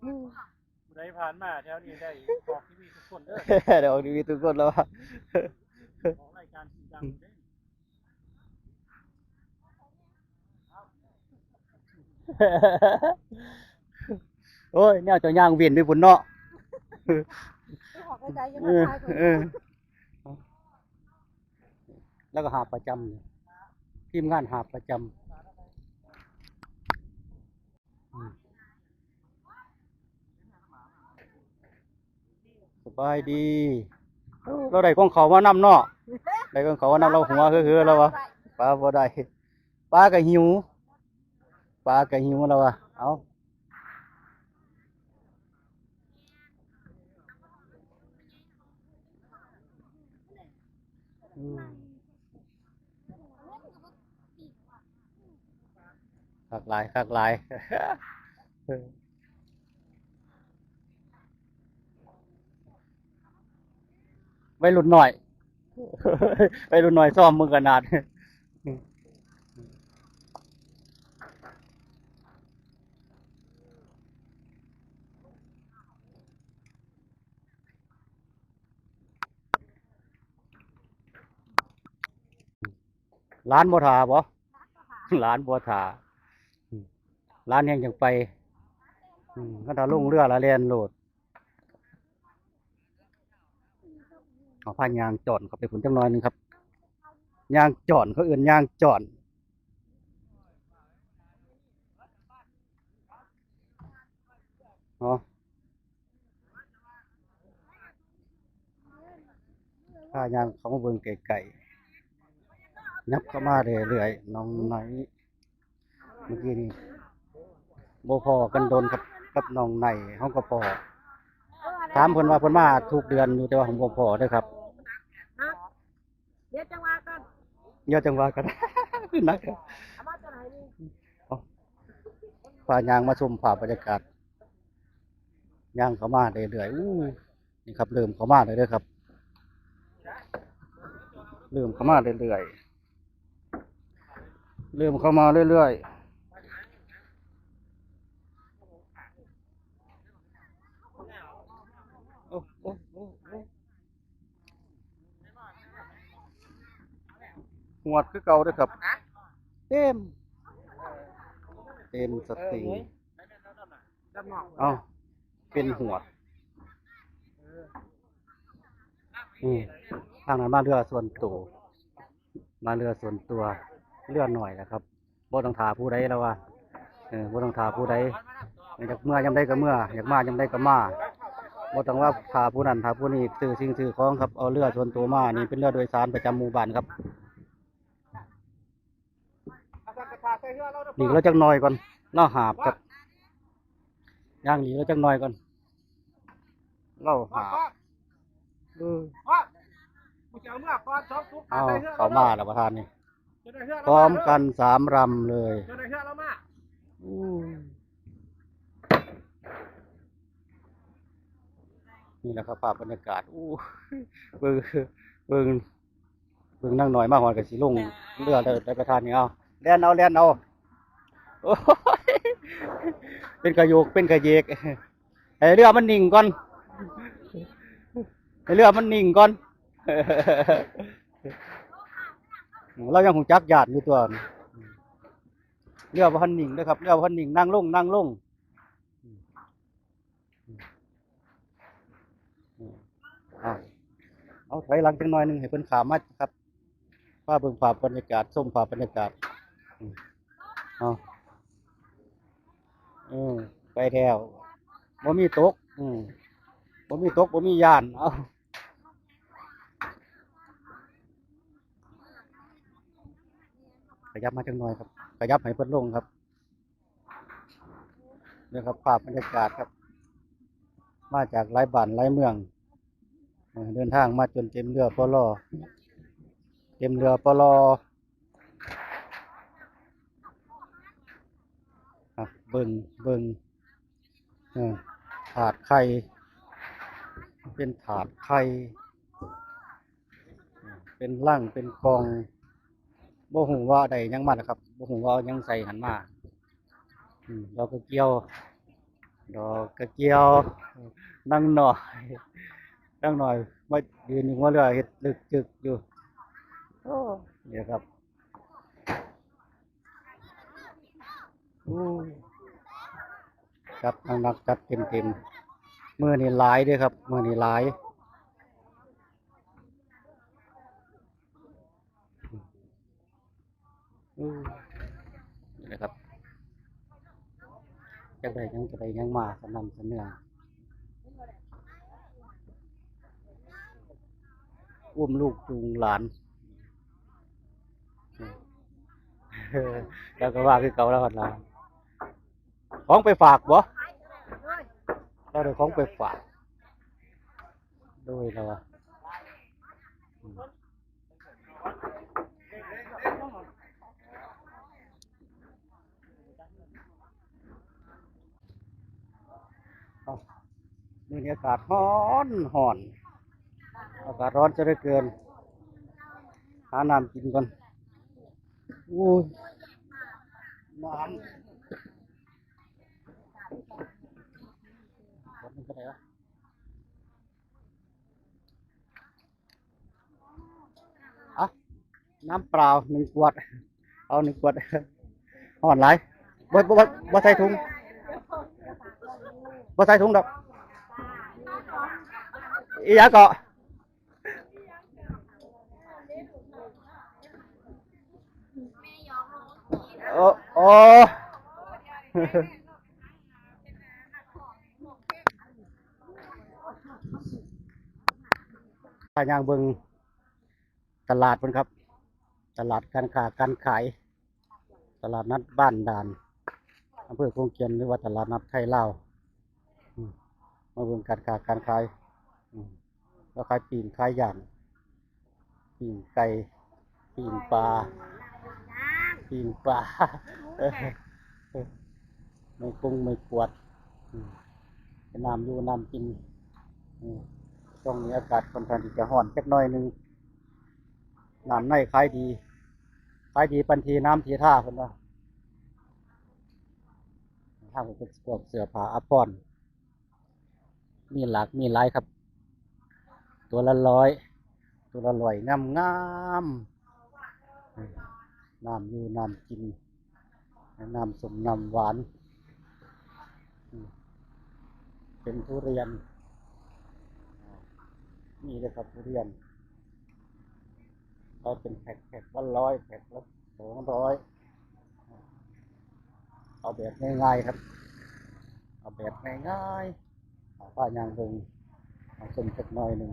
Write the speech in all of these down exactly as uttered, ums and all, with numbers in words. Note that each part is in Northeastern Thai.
ผู้ใดผ่านมาแถวนี้ได้ออกทีวีทุกคนเด้อ เดี๋ยวออกทีวีทุกคนแล้ววะ ออกรายการชื่อดังเด้อ โอ้ย แนวเจ้าย่างเวียนไปพุ่นเนาะ ไปขอไกลๆยัง เออ มาถ่ายก่อน เออ แล้วก็หาบประจำเนี่ย ทีมงานหาบประจำ อืม สบายดี เราได้ของเขามานำเนาะ ได้ของเขามานำ เราหัวเหือๆแล้ววะ ปาบ่ได้ ปาก็หิว ปาก็หิวแล้ววะ เอา อืม คักหลาย คักหลาย วัยรุ่นน้อย วัยรุ่นน้อยซ้อมมึงขนาด หลานบ่ถ่าบ่ หลานบ่ถ่า อืม หลานแฮงจั่งไป อืม คันถ้าลงเรือละแล่นโลด เอาพาย่างจ้อนเข้าไปพุ้นจักหน่อยหนึ่งครับ ย่างจ้อน เขาเอิ้นย่างจ้อน เนาะ พาย่างเข้ามาเบิ่งใกล้ๆ ยับเข้ามาเรื่อยๆ น้องไนท์ เมื่อกี้นี่บ่พ้อกันโดนครับ กับน้องไนท์ เฮาก็พ้อ ถามเพิ่นว่าเพิ่นมาทุกเดือนอยู่ แต่ว่าผมบ่พ้อเด้อครับ เดี๋ยวจังหวะกัน เดี๋ยวจังหวะกัน นักครับ เอามาจากไหนนี่ เอา พาย่างมาชมภาพบรรยากาศ ย่างเข้ามาเรื่อยๆ อู้ นี่ครับ เริ่มเข้ามาแล้วเด้อครับ เริ่มเข้ามาเรื่อยๆ เริ่มเข้ามาเรื่อยๆ โอ้ โอ้ โอ้ โอ้ หวดคือเก่าเด้อครับ เต็ม เต็มสตริง เอ้า เป็นหวด อืม ทางนั้นมาเรือส่วนตัว มาเรือส่วนตัว เรือหน่อยนะครับ บ่ต้องถ่าผู้ใดแล้วว่า เออ บ่ต้องถ่าผู้ใด อยากเมือยามใดก็เมือ อยากมายามใดก็มา บ่ต้องว่าถ่าผู้นั้นถ่าผู้นี้ ซื้อสิ่งซื้อของครับ เอาเรือส่วนตัวมา นี่เป็นเรือโดยสารประจำหมู่บ้านครับ หลีกเราจักหน่อยก่อน เราหาบครับ ย่างหลีกเราจักหน่อยก่อน เราหาบ เออ เอา เข้ามาแล้วประธานนี่ พร้อมกันสามลำเลย อู้ นี่แหละครับ ภาพบรรยากาศ อู้ เบิ่ง เบิ่ง เบิ่งนางน้อยมาฮอดก็สิลงเรือแล้ว ได้ประธานนี่ เอา แล่นเอา แล่นเอา โอ้ย เป็นขะโยก เป็นขะเยก ให้เรือมันนิ่งก่อน ให้เรือมันนิ่งก่อน เรายังฮู้จักย้านอยู่ตัว เรือบ่ทันนิ่งเด้อครับ เรือบ่ทันนิ่ง นั่งลง นั่งลง อืม อ่ะ เอาถอยหลังจักหน่อยหนึ่งให้เพิ่นข้ามมาครับ พาเบิ่งภาพบรรยากาศ ชมภาพบรรยากาศ อืม เอา เออ ไปแล้ว บ่มีตก อืม บ่มีตก บ่มีย้าน เอา ขยับมาจักหน่อยครับ ขยับให้เพิ่นลงครับ นะครับ ภาพบรรยากาศครับ มาจากหลายบ้านหลายเมือง เอ่อ เดินทางมาจนเต็มเรือปลอ เต็มเรือปลอ อ่ะ เบิ่ง เบิ่ง เออ ถาดไข่ เป็นถาดไข่ เป็นลัง เป็นกล่อง บ่ฮู้ว่าได้หยังมาล่ะครับ บ่ฮู้ว่าเอาหยังใส่หั้นมา อืม เราก็เกี่ยว ดอกกระเจียว นางน้อย นางน้อย มายืนอยู่หัวเรือ เฮ็ดลึกจึกอยู่ โอ้ เนี่ยครับ โอ้ จัดหนักๆ จัดเต็มๆ มื้อนี้หลายเด้อครับ มื้อนี้หลาย อืม นี่นะครับ จักได้หยัง จักได้หยังมาสนั่นสะเนือง อุ้มลูกจูงหลาน แล้วก็ว่าคือเก่าแล้วหั่นล่ะ ของไปฝากบ่ เราได้ของไปฝาก โดยแล้วว่า เอ้า มื้อนี้อากาศร้อนร้อน อากาศร้อนซะเหลือเกิน หาน้ำกินก่อน โอ้ย น้ำ ขวดหนึ่งเท่าไหร่วะ อ่ะ น้ำเปล่าหนึ่งขวด เอาหนึ่งขวด ฮ้อนหลาย บ่ บ่ บ่ บ่ใส่ถุง บ่ใส่ถุงดอก อีหยังเกาะ โอ้ โอ้ พาย่างเบิ่งตลาดเพิ่นครับ ตลาดการค้าการขาย ตลาดนัดบ้านด่าน อำเภอโขงเจียม หรือว่าตลาดนัดไทยลาว อืม มาเบิ่งการค้าการขาย อืม แล้วขายปิ้งขายย่าง ปิ้งไก่ ปิ้งปลา ปิ้งปลา ไม่กุ้งไม่กวด อืม น้ำอยู่น้ำกิน อืม ช่วงนี้อากาศค่อนข้างที่จะร้อนจักหน่อยหนึ่ง น้ำในขายดี ขายดีปานที่น้ำที่ท่าเพิ่นว่า ทางเป็นพวกเสื้อผ้าอาภรณ์ มีหลากมีหลายครับ ตัวละร้อย ตัวละร้อย งามงาม น้ำอยู่น้ำกิน น้ำส้มน้ำหวาน เป็นทุเรียน นี่เลยครับ ทุเรียน เอาเป็นแพ็ค แพ็คละร้อย แพ็คละสองร้อย เอาแบบง่ายๆครับ เอาแบบง่ายๆ เอาผ้ายางเบิ่ง เอาส้มจักหน่อยหนึ่ง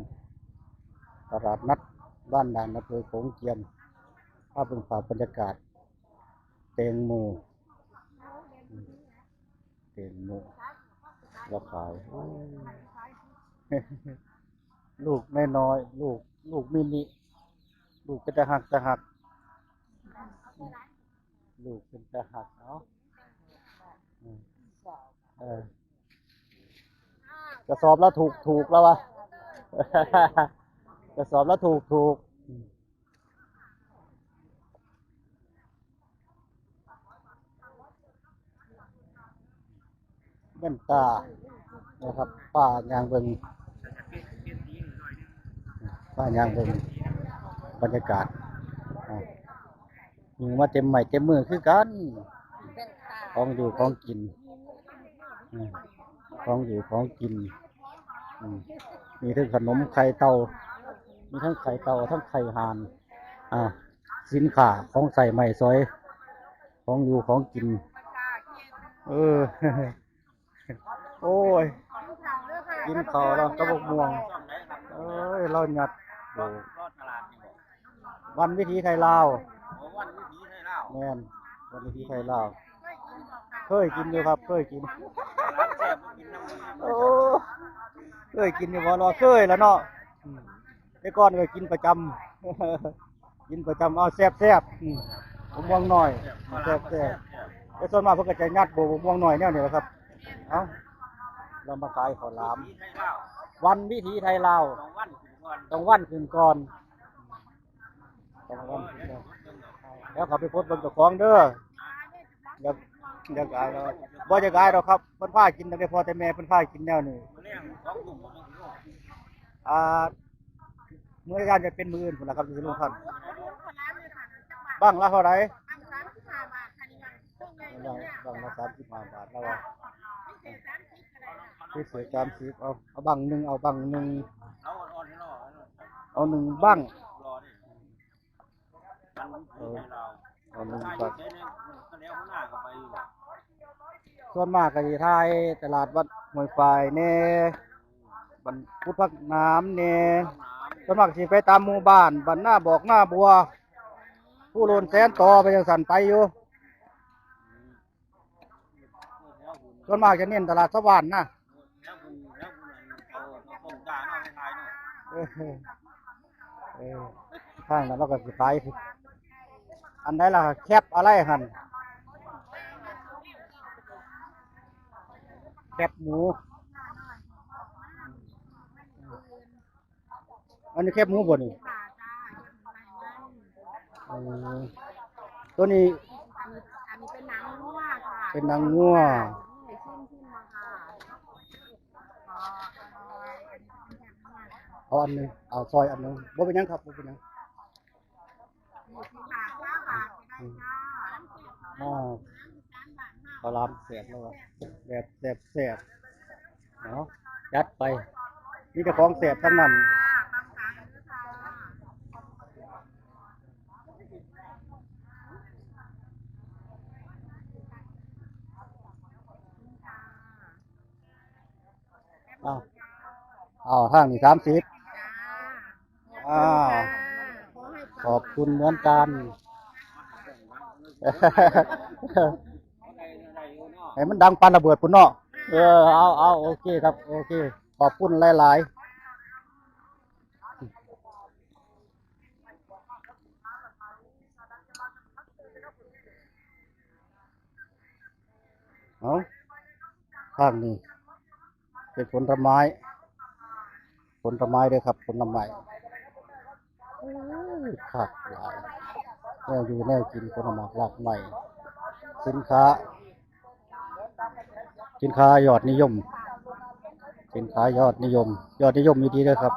ตลาดนัดบ้านด่าน อำเภอโขงเจียม ภาพเบิ่งภาพบรรยากาศ แตงโม แตงโม เราขาย โอ้ย ลูกน้อยๆ ลูก ลูกมินิ ลูกเป็นตาฮัก ตาฮัก ลูกเป็นตาฮัก เนาะ อืม เออ กระสอบละถูกๆ แล้ววะ กระสอบละถูกๆ อืม แว่นตานะครับ ผ้ายางเบิ่ง ผ้ายางเบิ่ง บรรยากาศ อ่า หิ้วมาเต็มไม้เต็มมือคือกัน ของอยู่ของกิน อืม ของอยู่ของกิน อืม มีทั้งขนมไข่เต่า มีทั้งไข่เต่า ทั้งไข่ห่าน อ่า สินค้าของใช้ไม้สอย ของอยู่ของกิน เออ โอ้ย กินข้าวแล้วกับบักม่วง เอ้ย เราหยัด โอ้ วันวิถีไทยลาว โอ้ วันวิถีไทยลาว แม่น วันวิถีไทยลาว เคยกินอยู่ครับ เคยกิน โอ้ เคยกินอยู่บ่เนาะ เคยแล้วเนาะ อืม แต่ก่อนก็กินประจำ กินประจำ เอาแซ่บๆ อืม บักม่วงน้อย แซ่บๆ แต่ส่วนมากเพิ่นก็จะยัดโบกบักม่วงน้อยแนวนี้แหละครับ เอ้า เรามาขายข้าวหลาม วันวิถีไทยลาว ต้องวันขึ้นก่อน ต้องวันขึ้นก่อน แล้วเขาไปโพสต์เบิ่งเจ้าของเด้อ เดี๋ยว อยากขายแล้ว บ่อยากขายดอกครับ เพิ่นพากินตั้งแต่พ่อแต่แม่เพิ่นพากินแนวนี้ อ่า มื้ออาจารย์จะเป็นมื้ออื่นพุ่นล่ะครับ สิลงทัน บั้งละเท่าไหร่ บั้ง บั้งละสามสิบห้าบาทแล้วว่า พิเศษสามสิบ เอา เอาบั้งหนึ่ง เอาบั้งหนึ่ง เอาหนึ่งบั้ง เออ เอาหนึ่งบั้ง ส่วนมากก็สิถ่ายตลาดวัดห้วยฝายแหน่ บ้านกุดผักหนามแหน่ ส่วนมากสิไปตามหมู่บ้าน บ้านนาบอกนาบัว ภูโลนแสนต่อไปจังซั่นไปอยู่ ส่วนมากจะเน้นตลาดสะหว่านนะ เออ เออ ทางนั้นเราก็สิขาย อันใดล่ะ แคปอะไรหั่น แคปหมู อันนี้แคบหมูบ่นี่ อืม ตัวนี้ อันนี้ อันนี้เป็นหนังงัวค่ะ เป็นหนังงัว นี่ให้ชิมชิมมาค่ะ เอาอันหนึ่ง เอาซอยอันหนึ่ง บ่เป็นหยังครับ บ่เป็นหยัง ยี่สิบบาท เก้าบาทก็ได้จ้า อ่า ข้าวหลามแซ่บแล้ววะ แบบแซ่บแซ่บ เนาะ จัดไป มีแต่ของแซ่บทั้งนั้น เอา เอา ทางนี้สามสิบ อ้าว ขอบคุณเหมือนกัน ให้มันดังปานระเบิดพุ่นเนาะ เออ เอา เอา โอเคครับ โอเค ขอบคุณหลายๆ เอา ทางนี้ เป็นผลไม้ ผลไม้เด้อครับ ผลไม้ โอ้ย คักหลาย แนวอยู่แนวกิน ผลไม้หลากหลาย สินค้า สินค้ายอดนิยม สินค้ายอดนิยม ยอดนิยมอยู่ดีเด้อครับ